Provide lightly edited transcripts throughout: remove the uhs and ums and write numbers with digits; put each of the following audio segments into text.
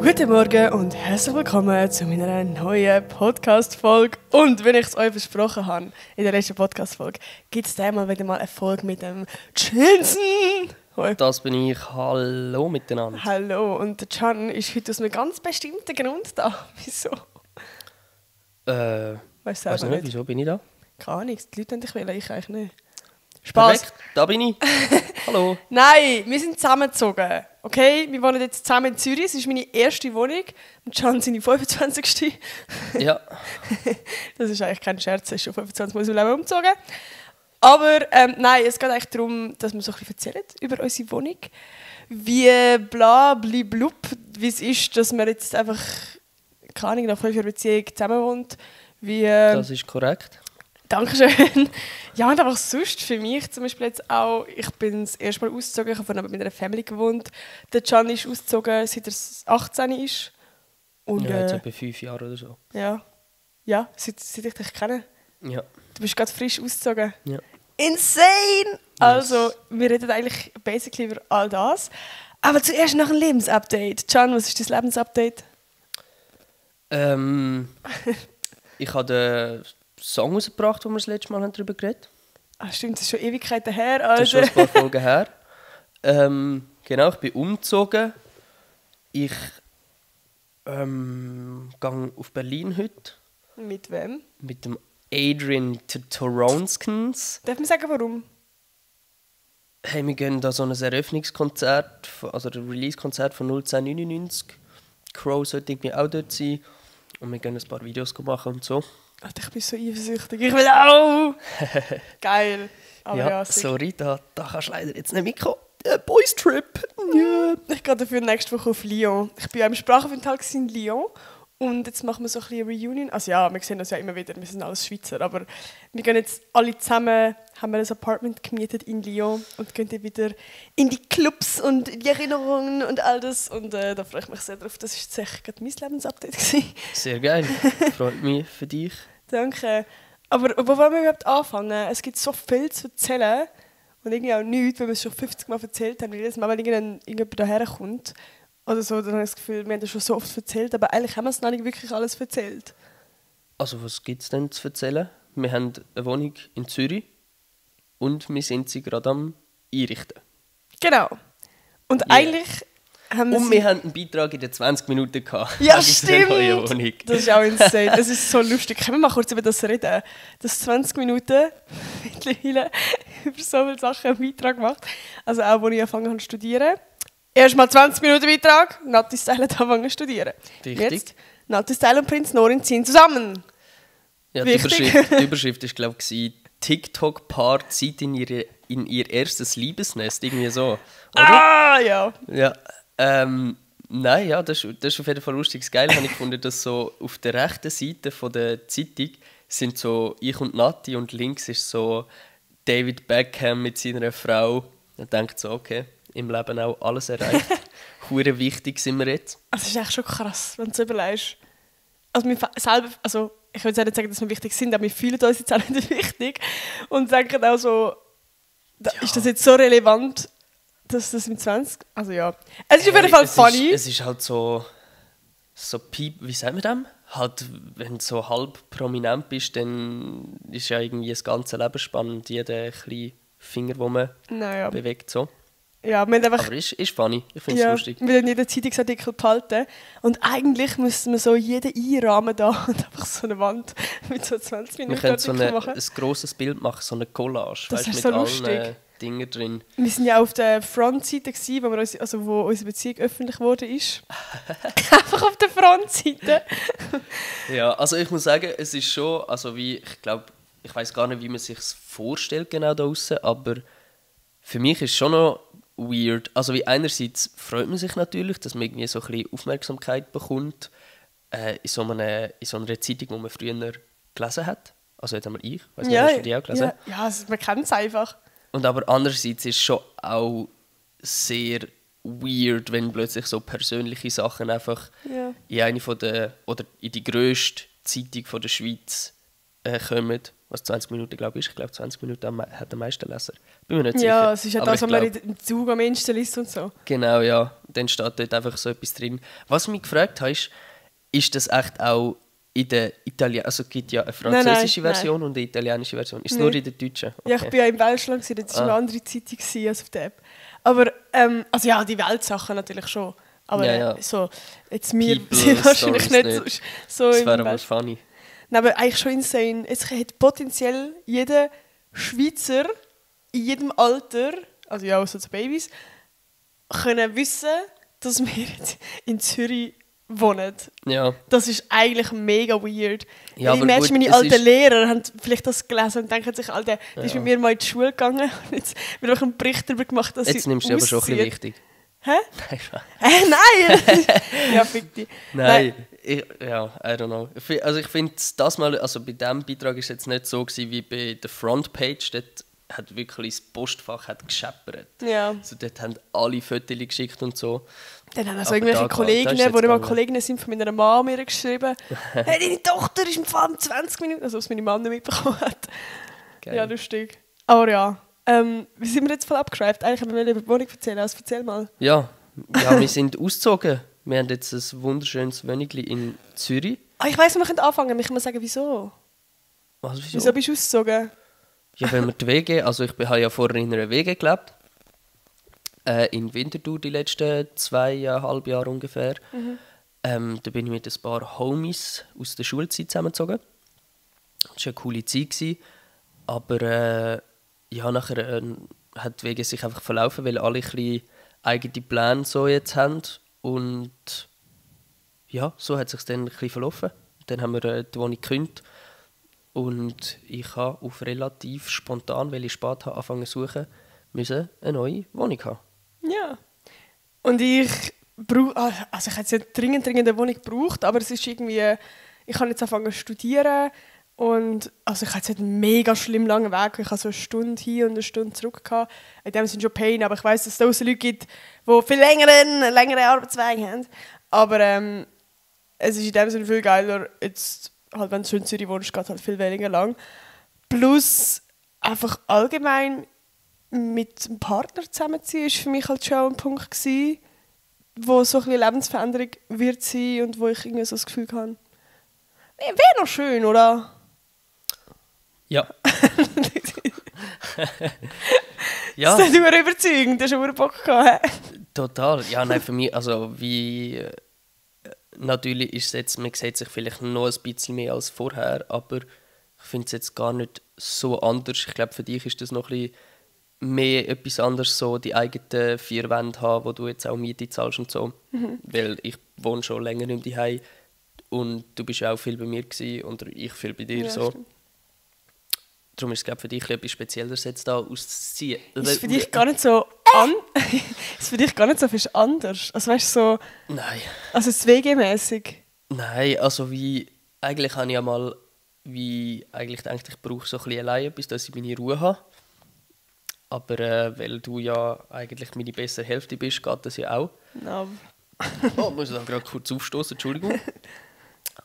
Guten Morgen und herzlich willkommen zu meiner neuen Podcast-Folge. Und wenn ich es euch versprochen habe, in der letzten Podcast-Folge, gibt es einmal wieder mal eine Folge mit dem Jansen. Hoi. Das bin ich. Hallo miteinander. Hallo, und der Can ist heute aus einem ganz bestimmten Grund da. Wieso? Weißt du Weiß selber nicht, wieso bin ich da? Keine Ahnung, die Leute wollen dich wählen, ich eigentlich nicht. Spaß. Perfekt, da bin ich. Hallo. Nein, wir sind zusammengezogen. Okay, wir wohnen jetzt zusammen in Zürich. Es ist meine erste Wohnung. Und Can seine 25. Ja. Das ist eigentlich kein Scherz, er ist schon 25 Mal in seinem Leben umgezogen. Aber nein, es geht eigentlich darum, dass wir so ein bisschen erzählen über unsere Wohnung. Wie bla bli blub, wie es ist, dass man jetzt einfach, keine Ahnung, nach 5 Jahren Beziehung zusammen wohnt. Das ist korrekt. Dankeschön. Ja, und einfach sonst für mich zum Beispiel jetzt auch, ich bin das erste Mal ausgezogen, ich habe vorhin mit einer Family gewohnt. Der Can ist ausgezogen, seit er 18 ist. Und, Ja, jetzt etwa 5 Jahre oder so. Ja, seit ich dich kenne. Ja. Du bist gerade frisch ausgezogen. Ja. Insane! Also, wir reden eigentlich basically über all das. Aber zuerst noch ein Lebensupdate. Can, was ist dein Lebensupdate? Ich habe den Song rausgebracht, wo wir das letzte Mal darüber geredet haben. Ah, stimmt, das ist schon Ewigkeiten her. Alter. Das ist schon ein paar Folgen her. Genau, ich bin umgezogen. Ich gehe auf Berlin heute. Mit wem? Mit dem Adrian Toronskins. Darf man sagen, warum? Hey, wir gehen da so ein Eröffnungskonzert, also ein Release-Konzert von 01099. Crow sollte irgendwie auch dort sein. Und wir gehen ein paar Videos machen und so. Alter, ich bin so eifersüchtig. Ich will auch! Geil. Aber Ja, sick. sorry, da kannst du leider jetzt nicht mitkommen. Boys Trip. Ja. Ich gehe dafür nächste Woche auf Lyon. Ich war ja im Sprachaufenthalt in Lyon. Und jetzt machen wir so ein bisschen eine Reunion. Also ja, wir sehen uns ja immer wieder, wir sind alles Schweizer. Aber wir gehen jetzt alle zusammen, haben wir ein Apartment gemietet in Lyon und gehen dann wieder in die Clubs und in die Erinnerungen und all das. Und da freue ich mich sehr drauf. Das war jetzt gerade mein Lebensupdate gewesen. Sehr geil. Freut mich für dich. Danke. Aber wo wollen wir überhaupt anfangen? Es gibt so viel zu erzählen. Und irgendwie auch nichts, weil wir es schon 50 Mal erzählt haben. Weil jedes Mal, wenn irgendjemand daherkommt oder so, dann habe ich das Gefühl, wir haben das schon so oft erzählt, aber eigentlich haben wir es noch nicht wirklich alles erzählt. Also was gibt es denn zu erzählen? Wir haben eine Wohnung in Zürich und wir sind sie gerade am einrichten. Genau. Und Yeah. eigentlich haben wir Und wir haben einen Beitrag in den 20 Minuten gehabt. Ja, Das ist eine neue stimmt! Wohnung. Das ist auch insane. Das ist so lustig. Können wir mal kurz über das reden? Dass 20 Minuten mittlerweile über so viele Sachen einen Beitrag gemacht. Also auch, als ich angefangen habe zu studieren. Erstmal 20 Minuten Beitrag, Nati Style hat angefangen zu studieren. Richtig. Jetzt, Nati Style und Prinz Norin ziehen zusammen. Ja, die Wichtig. Überschrift war, glaube ich, TikTok-Paar zieht in ihr erstes Liebesnest. Irgendwie so. Oder? Ah, ja. Ja. Nein, ja, das ist auf jeden Fall lustig. Das Geile habe ich gefunden, dass so auf der rechten Seite von der Zeitung sind so ich und Nati und links ist so David Beckham mit seiner Frau. Man denkt so, okay, im Leben auch alles erreicht. Hure wichtig sind wir jetzt. Also, das ist echt schon krass, wenn du so überlegst. Also, wir selber, also ich will jetzt nicht sagen, dass wir wichtig sind, aber wir fühlen uns jetzt auch nicht wichtig. Und denken auch so, ist das jetzt so relevant, dass das mit 20... Also ja. Es ist auf jeden Fall funny. Es ist halt so wie sagen wir das? Halt, wenn du so halb prominent bist, dann ist ja irgendwie das ganze Leben spannend. Jeder kleine Finger, den man Naja. bewegt. So. Ja, wir haben einfach... Aber ist funny. Ich finde es Ja, lustig. wir haben jeden Zeitungsartikel behalten. Und eigentlich müssten wir so jeden einrahmen da und einfach so eine Wand mit so 20 Minuten Wir können so Artikel machen. ein grosses Bild machen, so eine Collage. Das Weißt, ist so mit lustig. allen Dingen drin. Wir waren ja auf der Frontseite, wo unsere Beziehung öffentlich geworden ist. Einfach auf der Frontseite. Ja, also ich muss sagen, es ist schon, also wie, ich weiß gar nicht, wie man sich vorstellt genau da draussen, aber für mich ist es schon noch weird. Also wie einerseits freut man sich natürlich, dass man irgendwie so ein bisschen Aufmerksamkeit bekommt in so einer Zeitung, die man früher gelesen hat. Also jetzt haben wir weiß nicht, hast du die auch gelesen? Ja, also man kennt es einfach. Und aber andererseits ist es schon auch sehr weird, wenn plötzlich so persönliche Sachen einfach in eine oder in die grösste Zeitung von der Schweiz kommen. Was 20 Minuten, glaube ich. Ich glaube, 20 Minuten hat der meiste Leser. Bin mir nicht sicher. Ja, es ist ja Aber das, ich was man glaub- im Zug am Ende liest und so. Genau, ja. dann steht dort einfach so etwas drin. Was ich mich gefragt habe, ist das echt auch in der also es gibt ja eine französische Version und eine italienische Version. Ist es nur in der deutschen? Okay. Ja, ich war ja im Welschland, das war eine andere Zeitung als auf der App. Aber, also ja, die Weltsachen natürlich schon. Aber so, jetzt wir sind wahrscheinlich nicht so das im wäre aber funny. Nein, aber eigentlich schon insane. Es hat potenziell jeder Schweizer in jedem Alter, also ja, auch so zu Babys, können wissen, dass wir jetzt in Zürich wohnen. Ja. Das ist eigentlich mega weird. Ja, ich merke, meine alten Lehrer haben vielleicht das gelesen und denken sich, Alter, die ist mit mir mal in die Schule gegangen und jetzt wird auch einen Bericht darüber gemacht, dass jetzt sie nimmst du aber schon ein bisschen wichtig. Hä? Nein! Ja, fick dich. Nein. I don't know. Also ich finde das mal, also bei diesem Beitrag war es jetzt nicht so gewesen, wie bei der Frontpage. Dort hat wirklich das Postfach gescheppert. Ja. Also dort haben alle Fotos geschickt und so. Dann haben also irgendwelche Kolleginnen, die nicht mal Kolleginnen sind, von meiner Mama mir geschrieben, hey, deine Tochter ist im Fall 20 Minuten, also was meine Mama nicht mitbekommen hat. Geil. Ja, lustig. Aber ja, wie sind wir jetzt voll abgeschreibt? Eigentlich haben wir über die Wohnung erzählen, also erzähl mal. Ja, wir sind ausgezogen. Wir haben jetzt ein wunderschönes Wohnungli in Zürich. Ich weiss, wir können anfangen. Ich kann mal sagen, wieso. Was, wieso? Wieso bist du ausgezogen? Ja, wenn wir die WG, also ich habe ja vorher in einer WG gelebt. In Winterthur die letzten 2,5 Jahre ungefähr. Mhm. Da bin ich mit ein paar Homies aus der Schulzeit zusammengezogen. Das war eine coole Zeit. Aber nachher hat die WG sich einfach verlaufen, weil alle ein bisschen eigene Pläne so jetzt haben. Und ja, so hat es sich dann ein bisschen verlaufen. Dann haben wir die Wohnung gekündigt. Und ich habe auf relativ spontan, weil ich spät habe angefangen zu suchen, müssen eine neue Wohnung haben. Ja. Und ich habe jetzt nicht dringend eine Wohnung gebraucht, aber es ist irgendwie, ich habe jetzt angefangen zu studieren und also ich hatte jetzt nicht einen mega schlimm langen Weg, ich hatte so eine Stunde hin und eine Stunde zurück gehabt. In dem sind schon Pain, aber ich weiss, dass es da Leute gibt, die viel längere Arbeitswege haben. Aber es ist in dem Sinne viel geiler, jetzt halt, wenn du in Zürich wohnst, geht es halt viel weniger lang. Plus einfach allgemein mit einem Partner zusammenziehen, war für mich halt schon ein Punkt gewesen, wo so ein bisschen Lebensveränderung wird sein und wo ich irgendwie so das Gefühl habe, wäre noch schön, oder? Ja. Ja. Das ist nicht mehr überzeugend, du hast schon Bock gehabt. Total. Ja, nein, für mich, also wie... Natürlich ist es jetzt, man sieht sich vielleicht noch ein bisschen mehr als vorher, aber ich finde es jetzt gar nicht so anders. Ich glaube, für dich ist das noch ein bisschen mehr etwas anderes, so die eigenen 4 Wände haben, wo du jetzt auch Miete zahlst und so. Mhm. Weil ich wohne schon länger nicht mehr daheim und du bist auch viel bei mir gewesen, und ich viel bei dir. Ja, so. Stimmt. Darum ist es, glaube ich, für dich etwas Spezielleres jetzt da auszuziehen. Ist für dich gar nicht so ist für dich gar nicht so viel anders? Also weißt du, so... Nein. Also WG-mäßig? Nein, also eigentlich habe ich ja mal eigentlich gedacht, ich brauche so ein bisschen allein etwas, dass ich meine Ruhe habe. Aber weil du ja eigentlich meine bessere Hälfte bist, geht das ja auch. No. Oh, muss ich dann gerade kurz aufstoßen, Entschuldigung.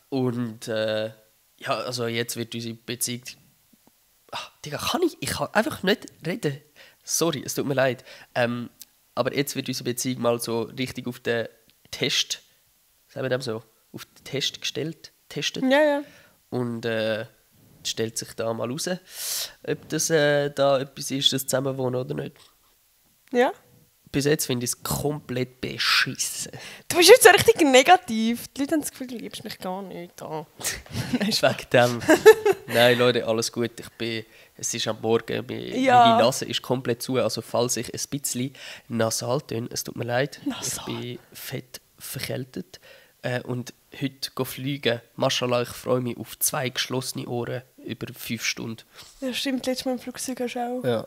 Und also jetzt wird unsere Beziehung... Digga, ich kann einfach nicht reden. Sorry, es tut mir leid. Aber jetzt wird unsere Beziehung mal so richtig auf den Test, sagen wir dem so, auf den Test testet. Ja. Und stellt sich da mal raus, ob das da etwas ist, das Zusammenwohnen oder nicht. Ja. Bis jetzt finde ich es komplett beschissen. Du bist jetzt so richtig negativ. Die Leute haben das Gefühl, du liebst mich gar nicht. Oh. Wegen dem. Nein, Leute, alles gut. Es ist am Morgen, meine Nase ist komplett zu. Also falls ich ein bisschen nasal töne, es tut mir leid. Nasal. Ich bin fett verkältet. Und heute fliegen. Maschallah, ich freue mich auf 2 geschlossene Ohren über 5 Stunden. Ja, stimmt. Letztes Mal im Flugzeug hast du auch. Ja.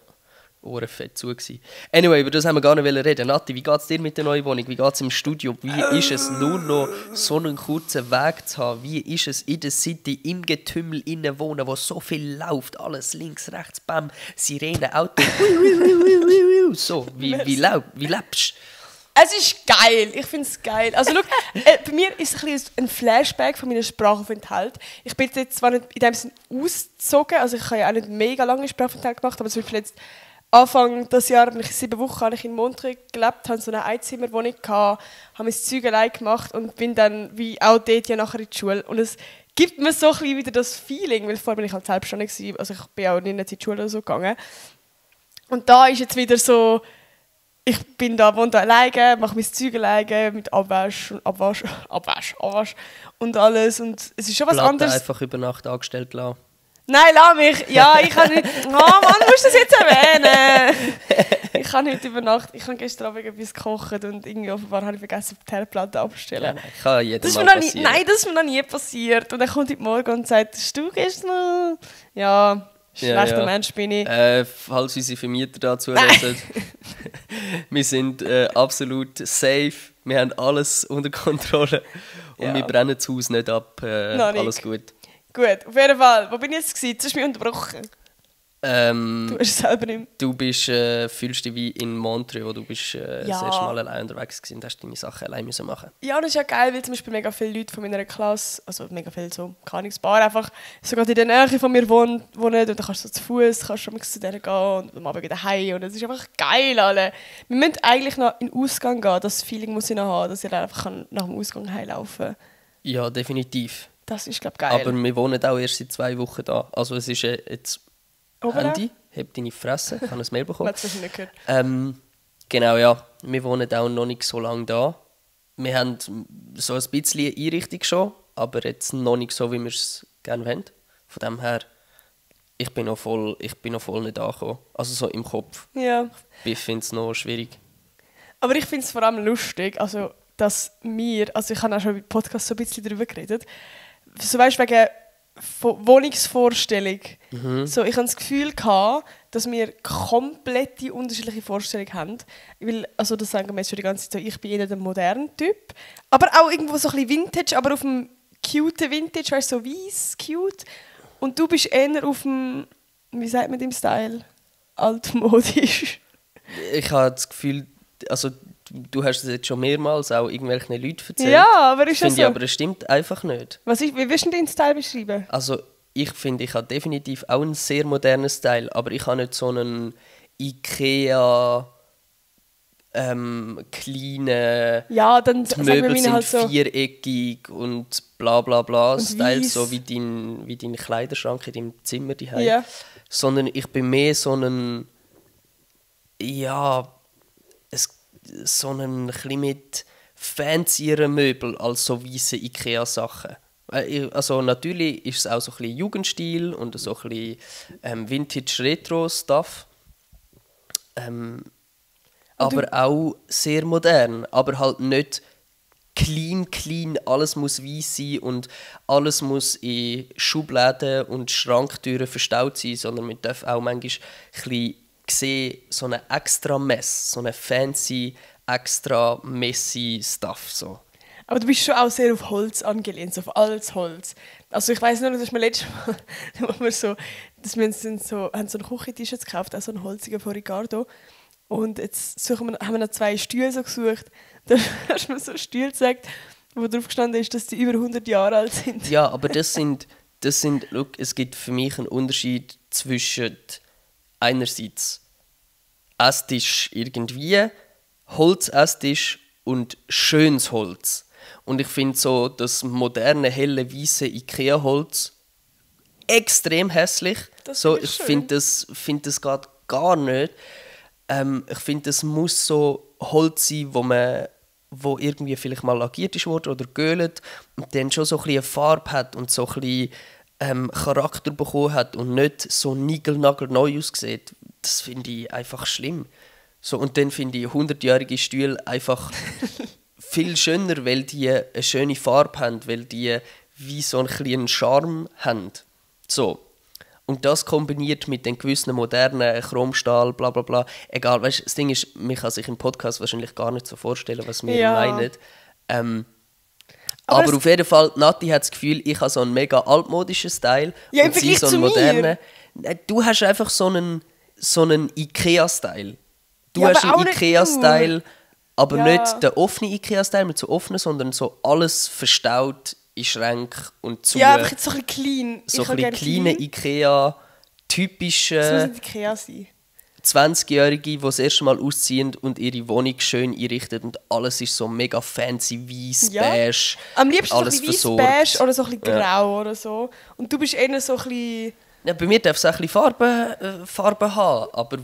Ohren fett zu gewesen. Anyway, über das haben wir gar nicht reden. Nati, wie geht es dir mit der neuen Wohnung? Wie geht es im Studio? Wie ist es, nur noch so einen kurzen Weg zu haben? Wie ist es in der City, im Getümmel innen wohnen, wo so viel läuft? Alles links, rechts, bam, Sirene, Auto. So, wie lebst du? Es ist geil. Ich finde es geil. Also schau, bei mir ist es ein bisschen ein Flashback von meinem Sprachaufenthalt. Ich bin jetzt zwar nicht in dem Sinne ausgezogen, also ich habe ja auch nicht mega lange Sprachaufenthalt gemacht, aber zum Beispiel jetzt Anfang des Jahres, 7 Wochen, habe ich in Montreux gelebt, hatte so eine Einzimmerwohnung, habe mein Zeug allein gemacht und bin dann wie auch dort ja nachher in die Schule. Und es gibt mir so ein bisschen wieder das Feeling, weil vorher bin ich halt selbstständig gewesen, also ich bin auch nicht in die Schule oder so gegangen. Und da ist jetzt wieder so, ich bin da, wohne da alleine, mache mein Zeug alleine mit Abwasch und alles. Und es ist schon was Platte anderes. einfach über Nacht angestellt lassen. Nein, lass mich. Ja, ich kann nicht... Oh Mann, musst du das jetzt erwähnen? Ich kann heute über Nacht... Ich habe gestern Abend etwas gekocht und irgendwie offenbar habe ich vergessen, die Herdplatte abzustellen. Nein, kann jedem Das ist mal mir noch passieren. Nein, das ist mir noch nie passiert. Und dann kommt heute Morgen und sagt, hast du gestern... Ja, schlechter Mensch bin ich. Falls unsere Vermieter dazu hören, wir sind absolut safe. Wir haben alles unter Kontrolle. Und wir brennen das Haus nicht ab. Alles gut. Gut, auf jeden Fall. Wo bin ich jetzt gewesen? Jetzt hast du mich unterbrochen. Du hast es selber nicht. Du bist, fühlst dich wie in Montreux, wo du bist das erste Mal allein unterwegs gewesen und hast deine Sachen allein müssen machen. Ja, das ist ja geil, weil zum Beispiel mega viele Leute von meiner Klasse, also mega viele so, keine Ahnung, ein paar einfach sogar in der Nähe von mir wohnen und dann kannst du so zu Fuß, kannst du zu denen gehen und am Abend wieder heim und es ist einfach geil, alle. Wir müssen eigentlich noch in den Ausgang gehen, das Feeling muss ich noch haben, dass ich dann einfach nach dem Ausgang heimlaufen kann. Ja, definitiv. Das ist, glaube ich, geil. Aber wir wohnen auch erst seit 2 Wochen da. Also es ist jetzt Handy, heb deine Fresse, ich habe ein Mail bekommen. Das hast du nicht gehört. Genau, ja. Wir wohnen auch noch nicht so lange da. Wir haben so ein bisschen Einrichtung schon, aber jetzt noch nicht so, wie wir es gerne wollen. Von dem her, ich bin noch voll nicht angekommen. Also so im Kopf. Ja. Ich finde es noch schwierig. Aber ich finde es vor allem lustig, also, dass wir, also ich habe auch schon im Podcast so ein bisschen darüber geredet, so weißt du, wegen Wohnungsvorstellung. So, ich hatte das Gefühl, dass wir komplett unterschiedliche Vorstellungen haben. Weil, also das sagen wir jetzt schon die ganze Zeit so, ich bin eher der moderne Typ. Aber auch irgendwo so ein bisschen Vintage, aber auf dem cute Vintage, weißt du, so weiss, cute. Und du bist eher auf dem, wie sagt man dem Style? Altmodisch. Ich habe das Gefühl, also du hast es jetzt schon mehrmals auch irgendwelchen Leuten erzählt. Ja, aber ist das so? Aber es stimmt einfach nicht. Wie willst du deinen Style beschreiben? Also ich finde, ich habe definitiv auch einen sehr modernen Style, aber ich habe nicht so einen Ikea kleinen, ja, dann die Möbel sind halt so viereckig und bla bla bla und Style, weiss. so wie dein Kleiderschrank in deinem Zimmer daheim. Ja. Sondern ich bin mehr so ein, ja, so ein bisschen mit fancieren Möbel als so weisse Ikea-Sachen. Also natürlich ist es auch so ein bisschen Jugendstil und so ein bisschen Vintage-Retro-Stuff. Aber auch sehr modern, aber halt nicht clean, alles muss weiss sein und alles muss in Schubladen und Schranktüren verstaut sein, sondern man darf auch manchmal ein bisschen sehen, so eine extra Mess, so eine fancy, extra messy Stuff. So. Aber du bist schon auch sehr auf Holz angelehnt, auf altes Holz. Also ich weiss nur, dass wir letztes Mal, haben wir so einen Küchentisch jetzt gekauft, auch so einen holzigen von Ricardo. Und jetzt haben wir noch 2 Stühle so gesucht. Da hast du mir so einen Stuhl gesagt, wo drauf gestanden ist, dass die über 100 Jahre alt sind. Ja, aber look, es gibt für mich einen Unterschied zwischen einerseits Esstisch irgendwie, Holzesstisch und schönes Holz. Und ich finde so das moderne, helle, weisse Ikea-Holz extrem hässlich. Ich finde das geht gar nicht. Ich finde, das muss so Holz sein, wo irgendwie vielleicht mal lackiert ist worden oder geölt und dann schon so ein bisschen eine Farbe hat und so ein bisschen Charakter bekommen hat und nicht so nigelnagelneu aussieht. Das finde ich einfach schlimm. So, und dann finde ich 100-jährige Stühle einfach viel schöner, weil die eine schöne Farbe haben, weil die wie so einen kleinen Charme haben. So. Und das kombiniert mit den gewissen modernen Chromstahl, bla bla bla. Egal, weißt, das Ding ist, man kann sich im Podcast wahrscheinlich gar nicht so vorstellen, was wir meinen. Aber auf jeden Fall, Nati hat das Gefühl, ich habe so einen mega altmodischen Style. Ja, und sie so einen modernen. Du hast einfach so einen Ikea-Style. Du hast einen Ikea-Style, aber nicht den offenen Ikea-Style mit so offenen, sondern so alles verstaut in Schränken und zu. Ja, einfach jetzt so ein bisschen clean. So ein bisschen kleine Ikea, typische. Das muss nicht Ikea sein. 20-Jährige, die das erste Mal ausziehen und ihre Wohnung schön einrichten und alles ist so mega fancy, weiß, beige, Am liebsten alles so ein bisschen versorgt. beige oder so ein bisschen grau oder so. Und du bist eher so ein bisschen... Ja, bei mir darf es auch ein bisschen Farbe haben, aber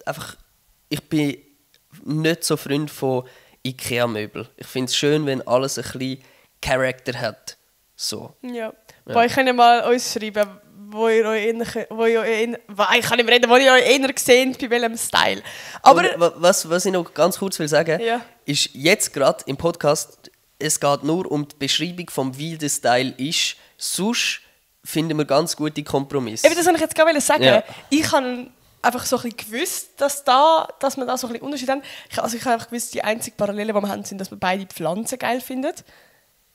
einfach, ich bin nicht so Freund von Ikea-Möbeln. Ich finde es schön, wenn alles ein bisschen Charakter hat. So. Ja. Boah, ich kann ja mal uns schreiben, wo ihr euch ich kann nicht mehr reden, wo ihr euch eher seht, bei welchem Style. Aber Was ich noch ganz kurz will sagen, Ja. ist jetzt gerade im Podcast, es geht nur um die Beschreibung vom wie der Style ist. Sonst finden wir ganz gute Kompromisse. eben, das wollte ich jetzt gerade sagen. Ja. Ich habe einfach so ein bisschen gewusst, dass wir da so ein bisschen Unterschied haben. Ich habe einfach gewusst, die einzige Parallele, die wir haben, sind, dass wir beide Pflanzen geil finden.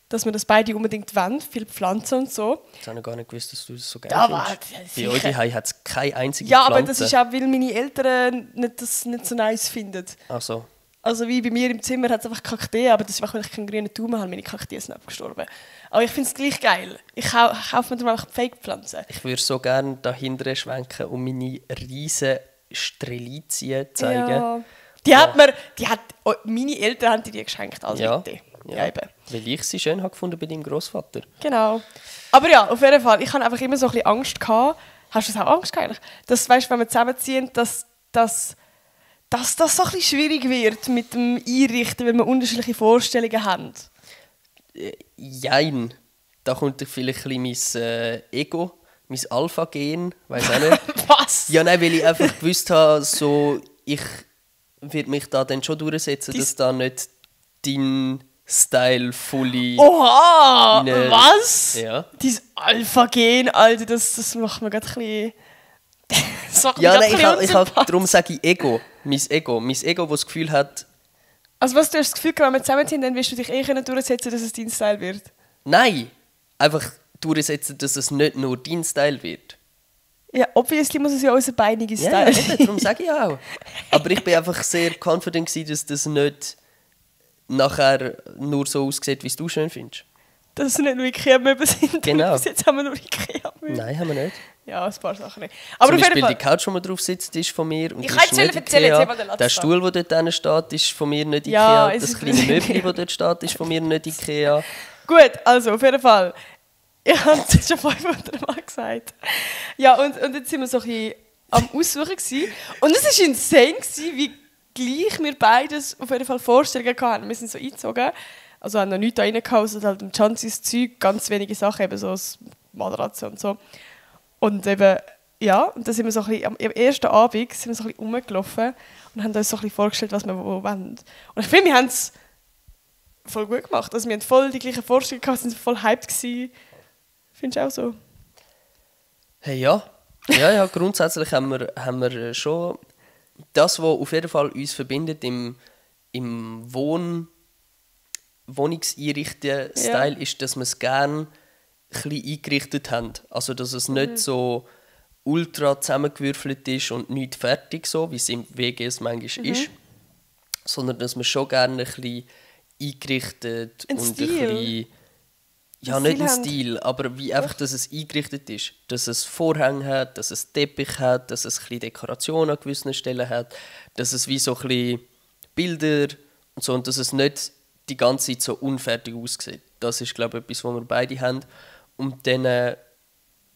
Dass wir das beide unbedingt wollen, viele Pflanzen und so. Ich habe gar nicht gewusst, dass du das so geil Ja, findest. Bei euch daheim hat es keine einzige Ja, Pflanze. aber das ist auch, weil meine Eltern das nicht so nice finden. Ach so. Also wie bei mir im Zimmer hat es einfach Kakteen, aber das ist einfach, wenn ich keinen grünen Daumen habe, meine Kakteen sind abgestorben. Aber ich finde es gleich geil. Ich kaufe mir dann einfach Fake-Pflanzen. Ich würde so gerne dahinter schwenken und meine riesen Strelizien zeigen. Ja. Meine Eltern haben die geschenkt als Ja. Mitte. Ja. Eben. Weil ich sie schön habe gefunden bei deinem Großvater. Genau. Aber ja, auf jeden Fall, ich hatte einfach immer so ein bisschen Angst gehabt. Hast du das auch Angst gehabt eigentlich? Dass, weißt, wenn wir zusammenziehen, dass das so ein bisschen schwierig wird mit dem Einrichten, weil wir unterschiedliche Vorstellungen haben. Jein. Da kommt vielleicht ein bisschen mein Ego, mein Alpha-Gen, weiss auch nicht. Was? Ja, nein, weil ich einfach gewusst habe, so, ich werde mich da dann schon durchsetzen, dass da nicht dein Style fully... Oha! Rein- Was? Ja. Dein Alpha-Gen, Alter, das macht mir gerade ein bisschen... das macht mich Ja, gerade nein, ein bisschen unsympathisch. darum sage ich Ego. Mein Ego, das das Gefühl hat, Also was, du hast das Gefühl, wenn wir zusammen sind, dann wirst du dich durchsetzen, dass es dein Style wird? nein, einfach durchsetzen, dass es nicht nur dein Style wird. Ja, obviously muss es ja unser beiniges Ja, Style eben, darum sage ich auch. Aber ich bin einfach sehr confident gewesen, dass das nicht nachher nur so aussieht, wie es du schön findest. Dass es nicht nur Ikea-Möbel sind. Genau. Bis jetzt haben wir nur Ikea-Möbel. Nein, haben wir nicht. Ja, ein paar Sachen nicht. Aber Zum auf jeden Beispiel Fall... die Couch, wo man drauf sitzt, ist von mir. Und Ich die kann ist jetzt nicht erzählen, Ikea. jetzt mal den Der Stuhl, der dort steht, ist von mir nicht Ja, Ikea. es Das ist kleine nicht Möbel, Ikea. das dort steht, ist von mir nicht Ikea. Gut, also auf jeden Fall. Ich habe es jetzt schon 500 Mal gesagt. Ja, und jetzt sind wir so ein bisschen am Aussuchen gewesen. Und es war insane gewesen, wie gleich wir beides auf jeden Fall Vorstellungen hatten. Wir sind so eingezogen, also haben noch nichts da reingehauen, also halt im Chances Zeug, ganz wenige Sachen, eben so das Matratze und so. Und eben, ja, und dann sind wir so ein bisschen, am ersten Abend sind wir so ein bisschen rumgelaufen und haben uns so ein bisschen vorgestellt, was wir wo wollen. Und ich finde, wir haben es voll gut gemacht. Also wir haben voll die gleichen Vorstellungen gehabt, sind voll hyped gewesen. Findest du auch so? Hey, ja. Ja, grundsätzlich haben wir schon das, was auf jeden Fall uns verbindet im Wohnungseinrichten-Style, ist, dass wir es gerne ein bisschen eingerichtet haben. Also, dass es nicht so ultra zusammengewürfelt ist und nicht fertig, so, wie es im WGs manchmal ist, sondern dass wir schon gerne ein bisschen eingerichtet Ein und Stil. ein bisschen... Ja, Ein nicht Stil ein haben. Stil, aber wie einfach, dass es eingerichtet ist. Dass es Vorhänge hat, dass es Teppich hat, dass es ein bisschen Dekoration an gewissen Stellen hat, dass es wie so ein bisschen Bilder und so, und dass es nicht die ganze Zeit so unfertig aussieht. Das ist, glaube ich, etwas, was wir beide haben. Und dann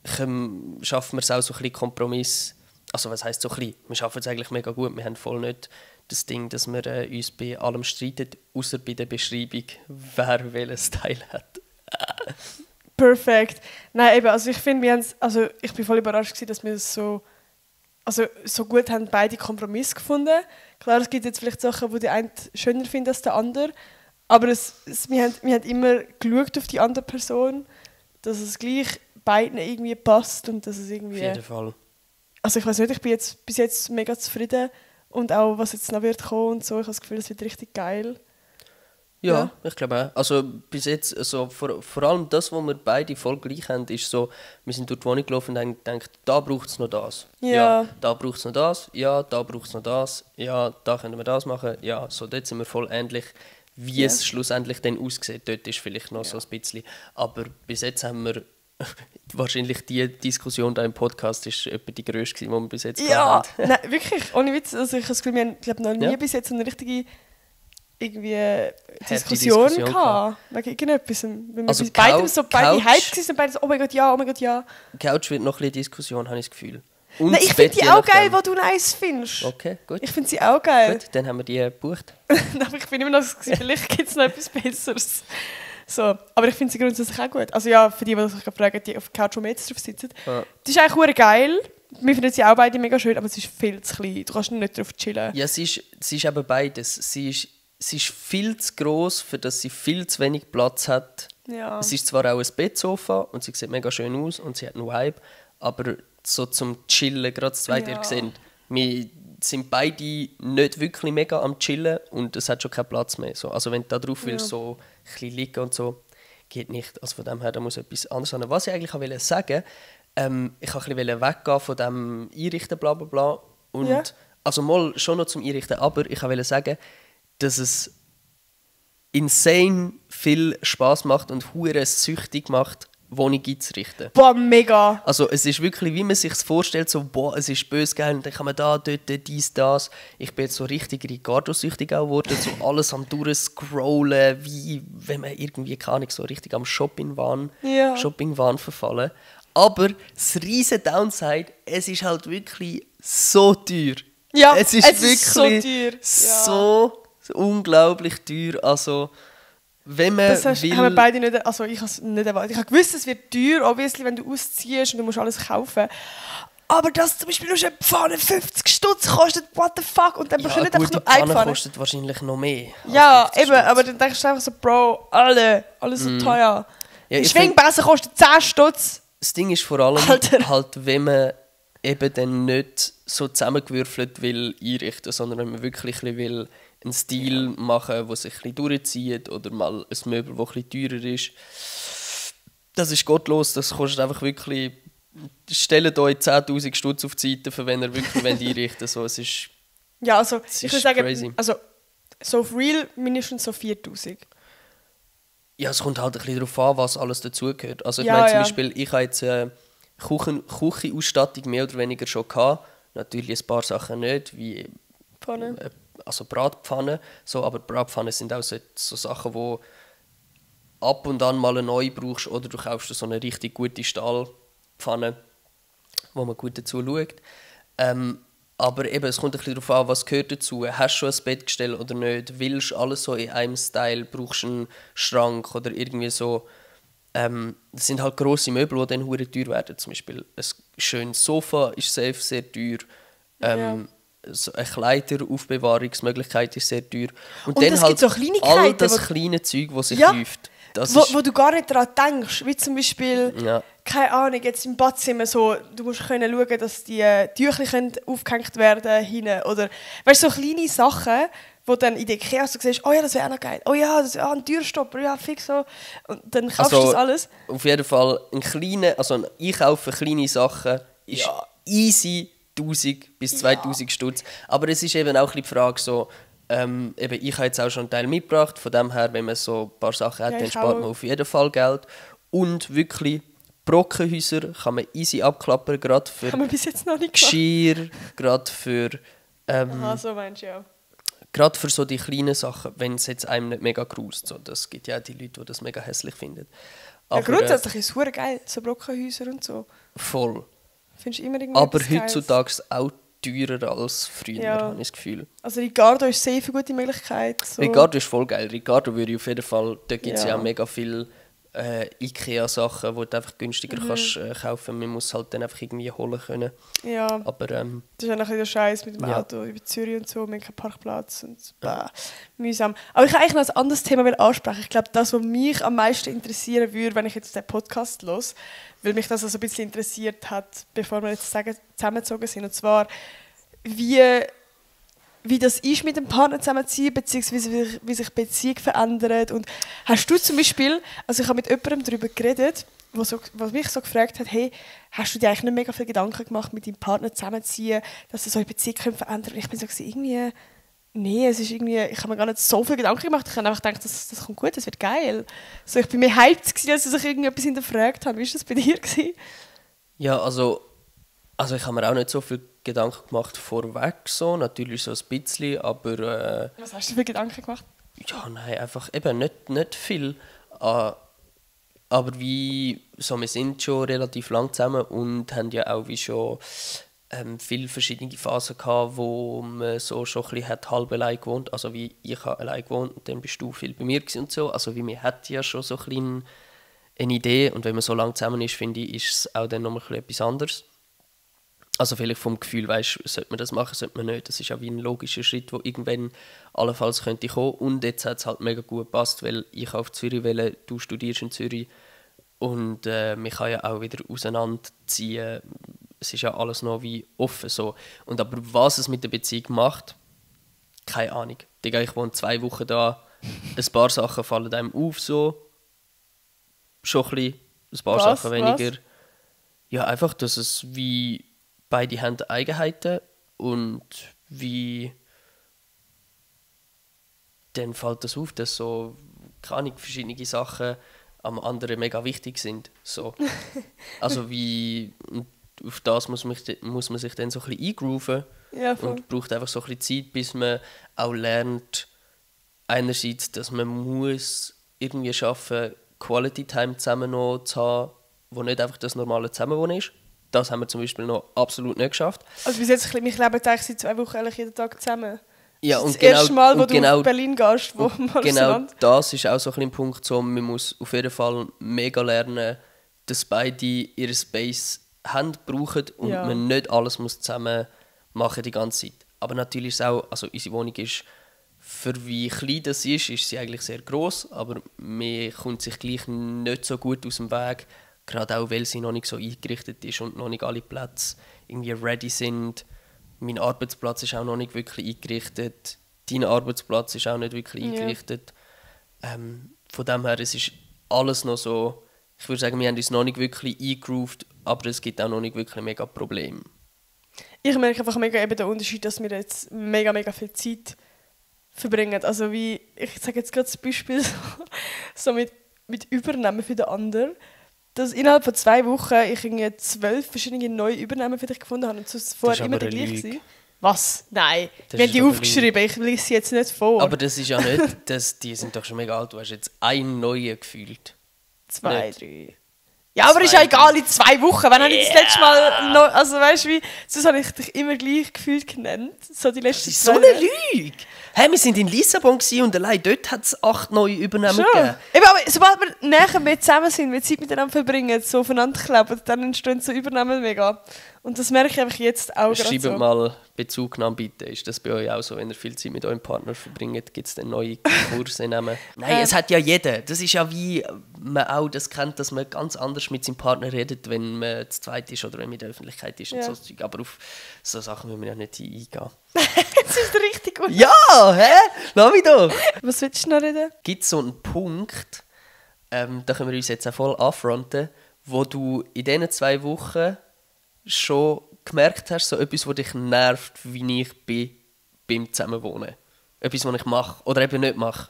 schaffen wir es auch so ein bisschen Kompromiss. Also was heisst so ein bisschen? Wir schaffen es eigentlich mega gut. Wir haben voll nicht das Ding, dass wir uns bei allem streiten, außer bei der Beschreibung, wer welchen Style hat. Perfekt. Nein, eben, also ich finde, ich bin voll überrascht gewesen, dass wir es so gut haben, beide Kompromisse gefunden. Klar, es gibt jetzt vielleicht Sachen, die der eine schöner findet als der andere, aber wir haben immer geschaut auf die andere Person, dass es gleich beiden irgendwie passt und dass es irgendwie... Auf jeden Fall. Also ich weiß nicht, ich bin jetzt bis jetzt mega zufrieden und auch was jetzt noch wird kommen und so, ich habe das Gefühl, es wird richtig geil. Ja, ich glaube auch. Also bis jetzt, also vor allem das, was wir beide voll gleich haben, ist so, wir sind durch die Wohnung gelaufen und haben gedacht, da braucht es noch das. Ja. Da braucht es noch das. Ja, da braucht es noch das. Ja, da können wir das machen. Ja, so dort sind wir voll ähnlich. Wie es schlussendlich dann aussieht, dort ist vielleicht noch so ein bisschen. Aber bis jetzt haben wir wahrscheinlich die Diskussion da im Podcast ist etwa die grösste, die wir bis jetzt Ja, gehabt haben. nein, wirklich, ohne Witz. Also ich habe das Gefühl, wir haben noch nie bis jetzt eine richtige irgendwie Diskussion gehabt. Wegen irgendetwas. Wenn wir Also beide Couch- hyped waren und beide so, oh mein Gott, ja, oh mein Gott, ja. Couch wird noch ein bisschen Diskussion, habe ich das Gefühl. Und Nein, ich das finde Bett, die je auch geil, nachdem. wo du nice findest. Okay, gut. Ich finde sie auch geil. Gut, dann haben wir die gebucht. Aber ich bin immer noch so, vielleicht gibt es noch etwas Besseres. So. Aber ich finde sie grundsätzlich auch gut. Also ja, für die sich fragen, die auf der Couch, wo wir jetzt drauf sitzen. Ja. Die ist eigentlich verdammt geil. Wir finden sie auch beide mega schön, aber sie ist viel zu klein. Du kannst nicht drauf chillen. Ja, sie ist eben beides. Sie ist viel zu gross, für dass sie viel zu wenig Platz hat. Ja. Es ist zwar auch ein Bettsofa und sie sieht mega schön aus und sie hat einen Vibe, aber so zum Chillen, gerade das zweite, Ja. ihr gesehen, wir sind beide nicht wirklich mega am Chillen und es hat schon keinen Platz mehr. So. Also wenn du da drauf willst, so ein bisschen liegen und so, geht nicht. Also von dem her, da muss etwas anderes sein. Was ich eigentlich auch sagen wollte, ich wollte ein bisschen weggehen von dem Einrichten, bla bla bla. Und, Ja. also mal schon noch zum Einrichten, aber ich wollte sagen, dass es insane viel Spass macht und hure süchtig macht, Wohnung einzurichten. Boah, mega. Also es ist wirklich, wie man sich vorstellt, so, boah, es ist böse geil und dann kann man da, dort, dies, das. Ich bin jetzt so richtig Ricardo-süchtig auch geworden, so alles am durchscrollen, wie wenn man irgendwie, keine Ahnung, so richtig am Shopping-Wahn verfallen. Aber das riesen Downside, es ist halt wirklich so teuer. Ja, es ist wirklich so teuer. Ja. so unglaublich teuer. Also, wenn man Das haben wir will... beide nicht, also ich habe es nicht erwartet. Ich habe gewusst, es wird teuer, obviously, wenn du ausziehst und du musst alles kaufen. Aber dass zum Beispiel nur eine Pfanne 50 Stutz kostet, what the fuck? Und dann Ja, bekommst du nicht gut, einfach die nur eine Pfanne Pfanne. kostet wahrscheinlich noch mehr. als Ja, 50 eben, Stutz. aber dann denkst du einfach so, Bro, alles so teuer. Ja, Ein ich Schwingbesen kostet 10 Stutz. Das Ding ist vor allem Alter. halt, wenn man eben dann nicht so zusammengewürfelt will einrichten, sondern wenn man wirklich ein bisschen will einen Stil machen, der sich ein bisschen durchzieht oder mal ein Möbel, das ein bisschen teurer ist. Das ist gottlos, das kostet einfach wirklich... Stellt euch 10'000 Stutz auf die Seite, für wenn ihr wirklich einrichten wollt. So, es ist... Ja, also Das ich ist würde sagen, crazy. also so auf real mindestens so 4'000. Ja, es kommt halt ein bisschen darauf an, was alles dazugehört. Also ich Ja, meine zum ja. Beispiel, ich habe jetzt Küchenausstattung mehr oder weniger schon gehabt. Natürlich ein paar Sachen nicht, wie Pfanne. also Bratpfannen. So, aber Bratpfannen sind auch so Sachen, wo ab und an mal eine neue brauchst oder du kaufst dir so eine richtig gute Stahlpfanne, wo man gut dazu schaut. Aber eben, es kommt ein bisschen darauf an, was gehört dazu. Hast du schon ein Bettgestell oder nicht? Willst du alles so in einem Style? Brauchst du einen Schrank oder irgendwie so? Das sind halt grosse Möbel, die dann hure teuer werden. Zum Beispiel ein schönes Sofa ist safe sehr teuer. So eine Kleideraufbewahrungsmöglichkeit ist sehr teuer. Und Und dann es halt gibt so Kleinigkeiten, all das wo- kleine Zeug, das sich Ja. läuft. Das Wo, ist, wo du gar nicht daran denkst, wie zum Beispiel, Ja. keine Ahnung, jetzt im Badzimmer so, du musst können schauen, dass die Tücher können aufgehängt werden hinten oder, weißt du, so kleine Sachen, wo dann in der Ikea so siehst, oh ja, das wäre auch noch geil, oh ja, das ein Türstopper, ja, fix so, und dann kaufst du das alles. Auf jeden Fall ein Einkaufen kleine Sachen ist Ja. easy 1000 bis 2000 Stutz. Aber es ist eben auch ein bisschen die Frage so, eben, ich habe jetzt auch schon einen Teil mitgebracht, von dem her, wenn man so ein paar Sachen hat, Ja, dann ich spart auch. man auf jeden Fall Geld. Und wirklich, Brockenhäuser kann man easy abklappern, gerade für Haben wir bis jetzt noch nicht gemacht. Geschirr, gerade für... Aha, so meinst du ja. Gerade für so die kleinen Sachen, wenn es jetzt einem nicht mega gruselt. So, das gibt ja auch die Leute, die das mega hässlich finden. Ja, Aber, grundsätzlich ist es verdammt geil, so Brockenhäuser und so. voll. Findest du immer irgendwie Aber etwas Geiles? heutzutage auch teurer als früher, Ja. habe ich das Gefühl. Also Ricardo ist safe eine gute Möglichkeit. So. Ricardo ist voll geil. Ricardo würde ich auf jeden Fall... Da gibt es Ja. ja auch mega viele Ikea-Sachen, die du einfach günstiger kannst, kaufen. Man muss halt dann einfach irgendwie holen können. Ja, Aber das ist ja noch ein bisschen der Scheiß mit dem Ja. Auto über Zürich und so, wir haben keinen Parkplatz und mühsam. Aber ich wollte eigentlich noch ein anderes Thema ansprechen. Ich glaube, das, was mich am meisten interessieren würde, wenn ich jetzt den Podcast höre, weil mich das also ein bisschen interessiert hat, bevor wir jetzt zusammengezogen sind, und zwar, wie das ist mit dem Partner zusammenziehen, beziehungsweise wie sich die Beziehung verändert. Und hast du zum Beispiel, also ich habe mit jemandem darüber geredet, was mich so gefragt hat, hey, hast du dir eigentlich nicht mega viel Gedanken gemacht, mit deinem Partner zusammenziehen, dass das eure Beziehung verändern könnte? Und ich bin so gewesen, irgendwie, Nee, es ist irgendwie, ich habe mir gar nicht so viel Gedanken gemacht. Ich habe einfach gedacht, das kommt gut, das wird geil. So, ich bin mehr hyped gewesen, als ich irgendetwas hinterfragt habe. Wie war das bei dir gewesen? Ja, also ich habe mir auch nicht so viel Gedanken gemacht vorweg, so. Natürlich so ein bisschen, aber... Was hast du für Gedanken gemacht? Ja, nein, einfach eben nicht viel. Aber wie, so, wir sind schon relativ lang zusammen und haben ja auch wie schon viele verschiedene Phasen gehabt, wo man so schon ein bisschen halb allein gewohnt. Also wie ich habe allein gewohnt und dann bist du viel bei mir gewesen und so. Also wie man hat ja schon so ein bisschen eine Idee und wenn man so lange zusammen ist, finde ich, ist es auch dann noch ein etwas anderes. Also vielleicht vom Gefühl, weißt, sollte man das machen, sollte man nicht. Das ist auch wie ein logischer Schritt, der irgendwann allenfalls könnte kommen. Und jetzt hat es halt mega gut gepasst, weil ich auf Zürich will, du studierst in Zürich und man kann ja auch wieder auseinanderziehen. Es ist ja alles noch wie offen so. Und aber was es mit der Beziehung macht, keine Ahnung. Digga, ich wohne 2 Wochen da, ein paar Sachen fallen einem auf so. Schon ein bisschen, ein paar Sachen weniger. Was? Ja, einfach, dass es wie beide haben Eigenheiten und wie dann fällt das auf, dass so keine Ahnung, verschiedene Sachen am anderen mega wichtig sind. So. Also wie und auf das muss man sich dann so ein bisschen eingrooven Ja, voll. und braucht einfach so ein bisschen Zeit, bis man auch lernt, einerseits, dass man muss irgendwie schaffen, Quality Time zusammen noch zu haben, wo nicht einfach das normale Zusammenwohnen ist. Das haben wir zum Beispiel noch absolut nicht geschafft. Also bis jetzt, wir leben eigentlich seit 2 Wochen eigentlich jeden Tag zusammen. Ja, Das und ist das erste Mal, wo und du nach Berlin gehst, wo mal genau auseinander. das ist auch so ein bisschen ein Punkt, so, man muss auf jeden Fall mega lernen, dass beide ihren Space haben, brauchen und Ja. man nicht alles muss zusammen machen die ganze Zeit. Aber natürlich ist es auch, also unsere Wohnung ist, für wie klein das ist sie eigentlich sehr gross, aber man kommt sich gleich nicht so gut aus dem Weg, gerade auch, weil sie noch nicht so eingerichtet ist und noch nicht alle Plätze irgendwie ready sind. Mein Arbeitsplatz ist auch noch nicht wirklich eingerichtet. Dein Arbeitsplatz ist auch nicht wirklich eingerichtet. Von dem her, es ist alles noch so, ich würde sagen, wir haben uns noch nicht wirklich eingegroovt, aber es gibt auch noch nicht wirklich mega Probleme. Ich merke einfach mega eben den Unterschied, dass wir jetzt mega, mega viel Zeit verbringen. Also wie, ich sage jetzt gerade das Beispiel so mit Übernehmen für den anderen, dass innerhalb von 2 Wochen ich irgendwie 12 verschiedene neue Übernahmen für dich gefunden habe und sonst vorher immer aber die eine gleiche Lüge. war. Was? Nein, Das wir haben ist die aber aufgeschrieben, ich lese sie jetzt nicht vor. Aber das ist ja nicht, die sind doch schon mega alt, du hast jetzt einen neuen gefühlt. 2, nicht. 3. Ja, aber ist ja 2, egal, in 2 Wochen. Wann habe ich das letzte Mal noch, also weißt du wie, sonst habe ich dich immer gleich gefühlt genannt. So die Das letzten ist so eine Lüge! Hey, wir waren in Lissabon und allein dort hat es 8 neue Übernahmen Schon. gegeben. Eben, aber sobald wir näher mehr zusammen sind, wir Zeit miteinander verbringen, so aufeinander kleben, dann entstehen so Übernahmen mega. Und das merke ich einfach jetzt auch gerade Schreibt so. mal Bezugnahme bitte. Ist das bei euch auch so, wenn ihr viel Zeit mit eurem Partner verbringt, gibt es dann neue Kurse nehmen? Nein, es hat ja jeder. Das ist ja wie man auch das kennt, dass man ganz anders mit seinem Partner redet, wenn man zu zweit ist oder wenn man in der Öffentlichkeit ist und Ja. so Zeug. Aber auf so Sachen müssen wir ja nicht eingehen. Das ist richtig gut. Ja, hä? Lass mich doch! Was willst du noch reden? Gibt es so einen Punkt, da können wir uns jetzt auch voll anfronten, wo du in diesen 2 Wochen schon gemerkt hast, so etwas, was dich nervt, wie ich bin beim Zusammenwohnen? Etwas, was ich mache oder eben nicht mache?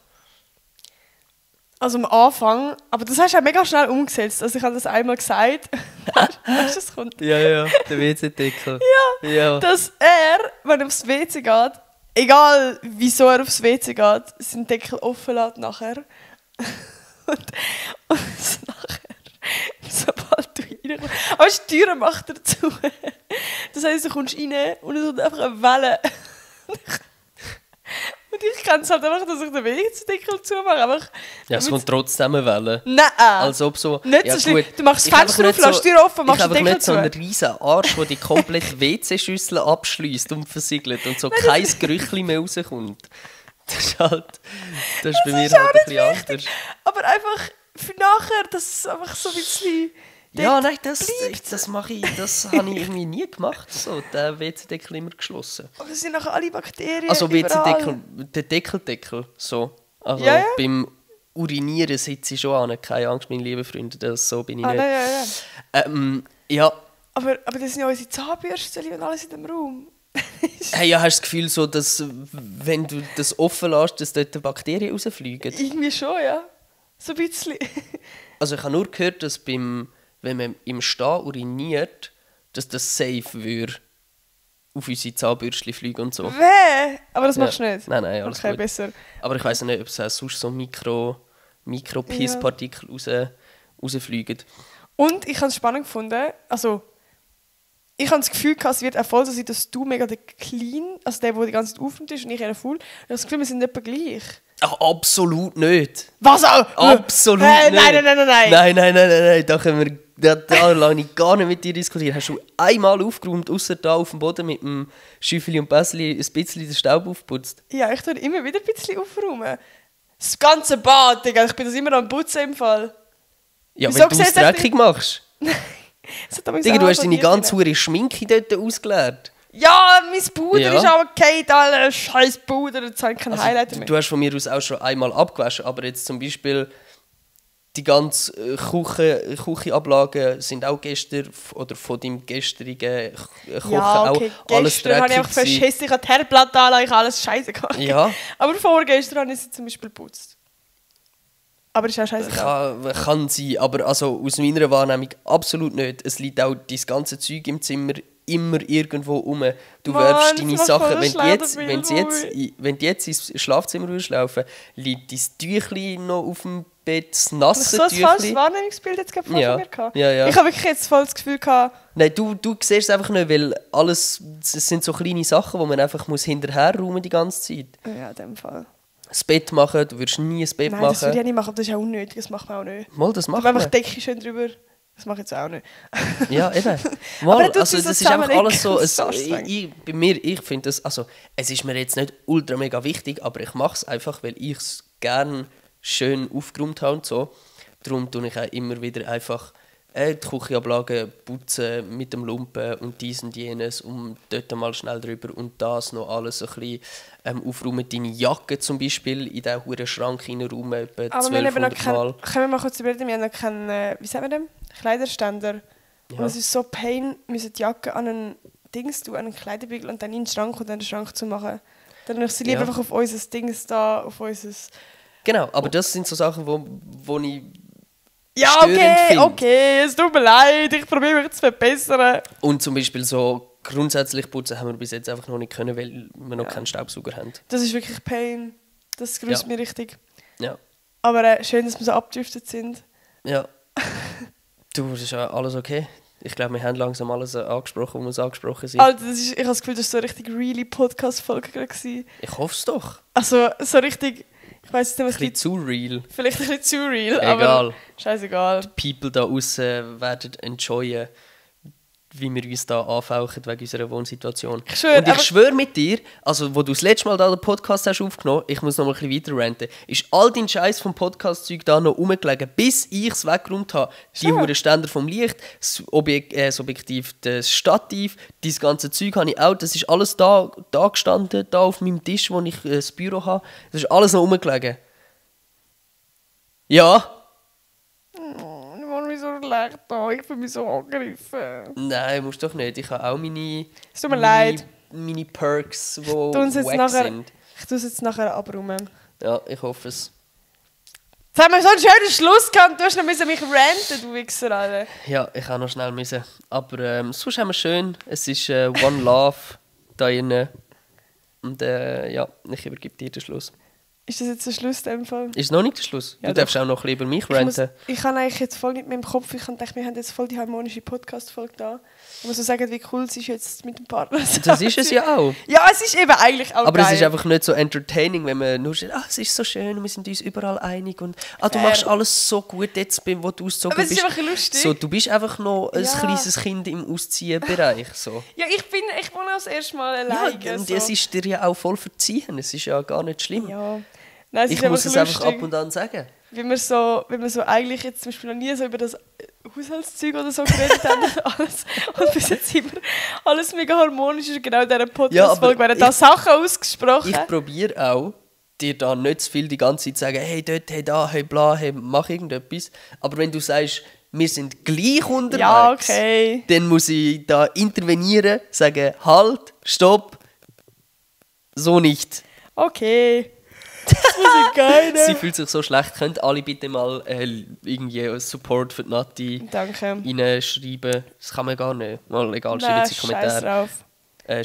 Also am Anfang, aber das hast du auch mega schnell umgesetzt. Also ich habe das einmal gesagt. Weißt du, das kommt? Ja, der WC-Deckel. Ja. Dass er, wenn er aufs WC geht, egal wieso er aufs WC geht, seinen Deckel offen lässt nachher. und nachher, sobald du reinkommst, aber die Türen macht er zu. Das heisst, du kommst rein und es kommt einfach eine Welle. Und ich kenne es halt einfach, dass ich den WC-Deckel zumache. Einfach, Ja, es kommt trotzdem eine Welle. Nein! Als ob so... Nicht ja, so schlimm. gut. Du machst das Ich Fenster einfach auf, nicht lässt die Tür offen, machst ich den habe Deckel nicht so zu. einen riesen Arsch, der die komplette WC-Schüssel abschliesst und versiegelt und so kein Gerüchli mehr rauskommt. Das ist halt... Das ist bei mir ist auch halt ein bisschen anders. Aber einfach für nachher, dass es einfach so ein bisschen... Ja, dort nein, das bleibt. mache ich, das habe ich irgendwie nie gemacht. So, den WC-Deckel immer geschlossen. Aber es sind nachher alle Bakterien Also überall. WC-Deckel, der Deckel, so. Also Ja, ja. beim Urinieren sitze ich schon an, keine Angst, meine lieben Freunde, das, so bin ich Ah, nicht. nein, ja. Ja, Aber das sind ja unsere Zahnbürsten und alles in dem Raum. Hey, ja, hast du das Gefühl, so, dass wenn du das offen lässt, dass dort Bakterien rausfliegen? Irgendwie schon, ja. So ein bisschen. Also ich habe nur gehört, dass wenn man im Stehen uriniert, dass das safe würde auf unsere Zahnbürstchen fliegen und so. Weh! Aber das machst du nicht? Nein, alles okay, gut. Besser. Aber ich weiss nicht, ob es auch sonst so Mikro-Pisspartikel rausfliegen. Und ich habe es spannend gefunden, also ich habe das Gefühl, es wird auch voll so sein, dass du mega der Clean, also der die ganze Zeit aufnimmt ist und ich eher vool. Ich habe das Gefühl, wir sind etwa gleich. Ach, absolut nicht. Was auch? Absolut Nein. Nein. Da lasse ich gar nicht mit dir diskutieren. Hast du einmal aufgeräumt, außer da auf dem Boden mit dem Schäufeli und Päsli ein bisschen den Staub aufgeputzt? Ja, ich tue immer wieder ein bisschen aufräumen. Das ganze Bad, Digga. Ich bin das immer am Putzen im Fall. Ja, Wieso wenn du es dreckig machst. Digga, du hast deine ganze hure Schminke dort ausgeleert. Ja, mein Puder Ja. ist aber okay, Alter. Scheiß Puder, jetzt habe ich keinen Highlighter mehr. Du hast von mir aus auch schon einmal abgewaschen, aber jetzt zum Beispiel die ganzen Küchenablagen sind auch gestern oder von deinem gestrigen Kochen ja, okay. auch alles Gestern habe ich dreckig einfach verschissen, ich habe die Herdplatte angelegt, ich habe alles scheiße gemacht. Ja. Aber vorgestern habe ich sie zum Beispiel geputzt. Aber ist auch scheiße. Kann sein, aber also aus meiner Wahrnehmung absolut nicht. Es liegt auch dein ganze Zeug im Zimmer immer irgendwo rum. Du wirfst deine Sachen, wenn du jetzt ins Schlafzimmer würdest laufen, liegt dein Tüchli noch auf dem Bett, das nasse so ein Tüchli. falsches Wahrnehmungsbild jetzt gerade von mir gehabt. Ja. Ich habe wirklich jetzt voll das Gefühl gehabt... Nein, du siehst es einfach nicht, weil alles, es sind so kleine Sachen, die man einfach hinterherräumen die ganze Zeit. Ja, in dem Fall. Das Bett machen, du würdest nie ein Bett Nein, machen. das würde ich nicht machen, aber das ist auch unnötig, das macht man auch nicht. Mal, das macht man. man. Einfach Decke schön drüber, das mache ich jetzt auch nicht. Ja, eben. Aber Mal, also das ist einfach alles so... Ich finde das... Also, es ist mir jetzt nicht ultra mega wichtig, aber ich mache es einfach, weil ich es gerne schön aufgeräumt habe und so. Darum tue ich auch immer wieder einfach die Küchenablage putzen mit dem Lumpen und dies und jenes und dort mal schnell drüber und das noch alles so ein bisschen aufräumen. Deine Jacke zum Beispiel in diesen huren Schrank reinräumen, etwa 1200 Mal. Können wir mal kurz überlegen, wir haben noch keinen, wie sagen wir dem? Kleiderständer. Ja. Und es ist so pain, wir müssen die Jacke an einen Dings tun, an einen Kleiderbügel und dann in den Schrank und dann den Schrank zu machen. Dann nehme ich sie lieber einfach auf unser Dings da, auf unser... Genau, aber das sind so Sachen, wo ich ja, okay, es tut mir leid, ich probiere mich zu verbessern. Und zum Beispiel so grundsätzlich putzen haben wir bis jetzt einfach noch nicht können, weil wir noch keinen Staubsauger haben. Das ist wirklich Pain, das grüßt mir richtig. Ja. Aber schön, dass wir so abgedriftet sind. Ja. Du, das ist ja alles okay. Ich glaube, wir haben langsam alles angesprochen, wo wir angesprochen sind. Alter, ich habe das Gefühl, das war so eine richtig really Podcast-Folge gewesen. Ich hoffe es doch. Also, so richtig... Ich weiss nicht, was ein bisschen zu real. Vielleicht ein bisschen zu real, Egal. aber scheißegal. Die People da außen werden enjoyen, wie wir uns da anfauchen wegen unserer Wohnsituation. Und ich schwöre mit dir, also wo du das letzte Mal da den Podcast hast aufgenommen, ich muss noch mal ein bisschen weiter ranten, ist all dein Scheiß vom Podcast-Zeug da noch rumgelegen, bis ich es weggeräumt habe. Die huren Ständer vom Licht, das Objektiv, das Stativ, dieses ganze Zeug habe ich auch, das ist alles da gestanden, da auf meinem Tisch, wo ich das Büro habe. Das ist alles noch rumgelegen. Ja. So leid da. Ich fühle mich so angegriffen. Nein, musst doch nicht. Ich habe auch meine Perks, die wack sind. Ich tue es jetzt nachher abräumen. Ja, ich hoffe es. Jetzt haben wir so einen schönen Schluss gehabt. Du hast noch mich ranten, du Wichser, Alter. Ja, ich auch noch schnell müssen. Aber sonst haben wir schön. Es ist One Love da drin. Und ja, ich übergebe dir den Schluss. Ist das jetzt der Schluss in dem Fall? Ist es noch nicht der Schluss? Ja, du darfst auch noch ein bisschen über mich ranten. Ich habe eigentlich jetzt voll nicht mehr im Kopf. Ich dachte, wir haben jetzt voll die harmonische Podcast-Folge da. Ich muss so sagen, wie cool es ist jetzt mit dem Partner. Das ist es ja auch. Ja, es ist eben eigentlich auch aber geil. Es ist einfach nicht so entertaining, wenn man nur sagt, es ist so schön und wir sind uns überall einig und du machst alles so gut jetzt, wo du ausgezogen bist. Aber es ist einfach lustig. So, du bist einfach noch ein kleines Kind im Ausziehenbereich. So. Ja, ich wohne auch das erste Mal alleine. Ja, und das ist dir ja auch voll verziehen. Es ist ja gar nicht schlimm. Ja. Nein, ich muss es einfach ab und an sagen. Wenn wir so eigentlich jetzt zum Beispiel noch nie so über das Haushaltszeug oder so geredet haben und alles. Und bis jetzt immer alles mega harmonisch ist. Genau in dieser Podcast-Folge werden da Sachen ausgesprochen. Ich probiere auch, dir da nicht zu viel die ganze Zeit zu sagen, hey dort, hey da, hey bla, hey mach irgendetwas. Aber wenn du sagst, wir sind gleich unterwegs, ja, okay. dann muss ich da intervenieren, sagen, halt, stopp. So nicht. Okay. Das muss ich geil. Sie fühlt sich so schlecht. Könnt alle bitte mal irgendwie Support für die Nati Danke. reinschreiben? Das kann man gar nicht. Mal egal, Nein, schreibt sie Kommentare. drauf.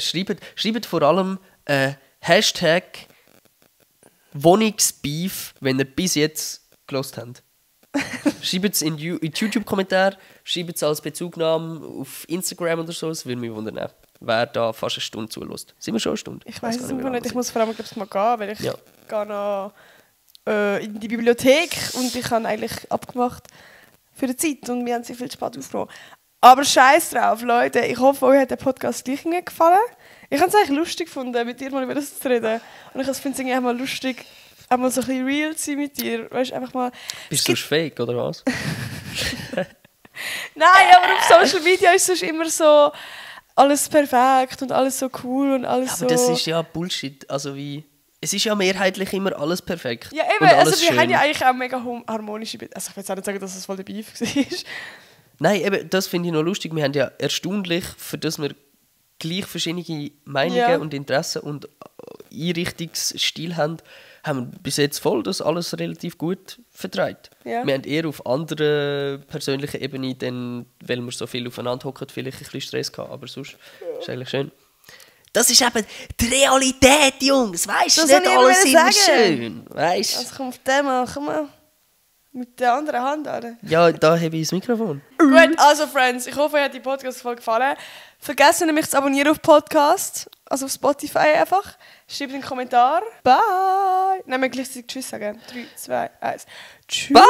Schreibt vor allem Hashtag Wohnungsbeef, wenn ihr bis jetzt gelost habt. Schreibt es in die YouTube-Kommentare, schreibt es als Bezugnahme auf Instagram oder so, das würde mich wundern, wer da fast eine Stunde zulässt. Sind wir schon eine Stunde? Ich weiß es gar immer nicht, ich muss vor allem mal gehen, weil ich Ja. gehe noch in die Bibliothek und ich habe eigentlich abgemacht für die Zeit und wir haben sehr viel spät aufgenommen. Aber scheiß drauf, Leute, ich hoffe, euch hat der Podcast gleich gefallen. Ich habe es eigentlich lustig gefunden, mit dir mal über das zu reden. Und ich finde es irgendwie auch mal lustig, auch mal so ein bisschen real zu sein mit dir. Weißt, einfach mal, Bist du fake, oder was? Nein, aber auf Social Media ist es immer so alles perfekt und alles so cool und alles Ja, so... aber das ist ja Bullshit. Also wie... Es ist ja mehrheitlich immer alles perfekt. Ja, eben, und alles also wir schön. haben ja eigentlich auch mega harmonische... Also ich will jetzt auch nicht sagen, dass es voll der Beef war. Nein, eben, das finde ich noch lustig. Wir haben ja erstaunlich, für das wir gleich verschiedene Meinungen Ja. und Interessen und Einrichtungsstil haben wir bis jetzt voll das alles relativ gut vertreibt. Ja. Wir haben eher auf anderer persönlicher Ebene, dann, weil wir so viel aufeinander hocken, vielleicht ein bisschen Stress gehabt, aber sonst ist eigentlich schön. Das ist eben die Realität, Jungs. Weißt du, Das nicht wollte ich alles immer immer sagen. schön. Weißt du? Also komm auf den mal, komm mal. Mit der anderen Hand an. Ja, da habe ich das Mikrofon. Gut, also Friends, ich hoffe, euch hat die Podcast-Folge gefallen. Vergessen nämlich zu abonnieren auf Podcast, also auf Spotify einfach. Schreibt einen Kommentar. Bye! Nein, wir gleichzeitig Tschüss sagen. 3, 2, 1. Tschüss! Bye!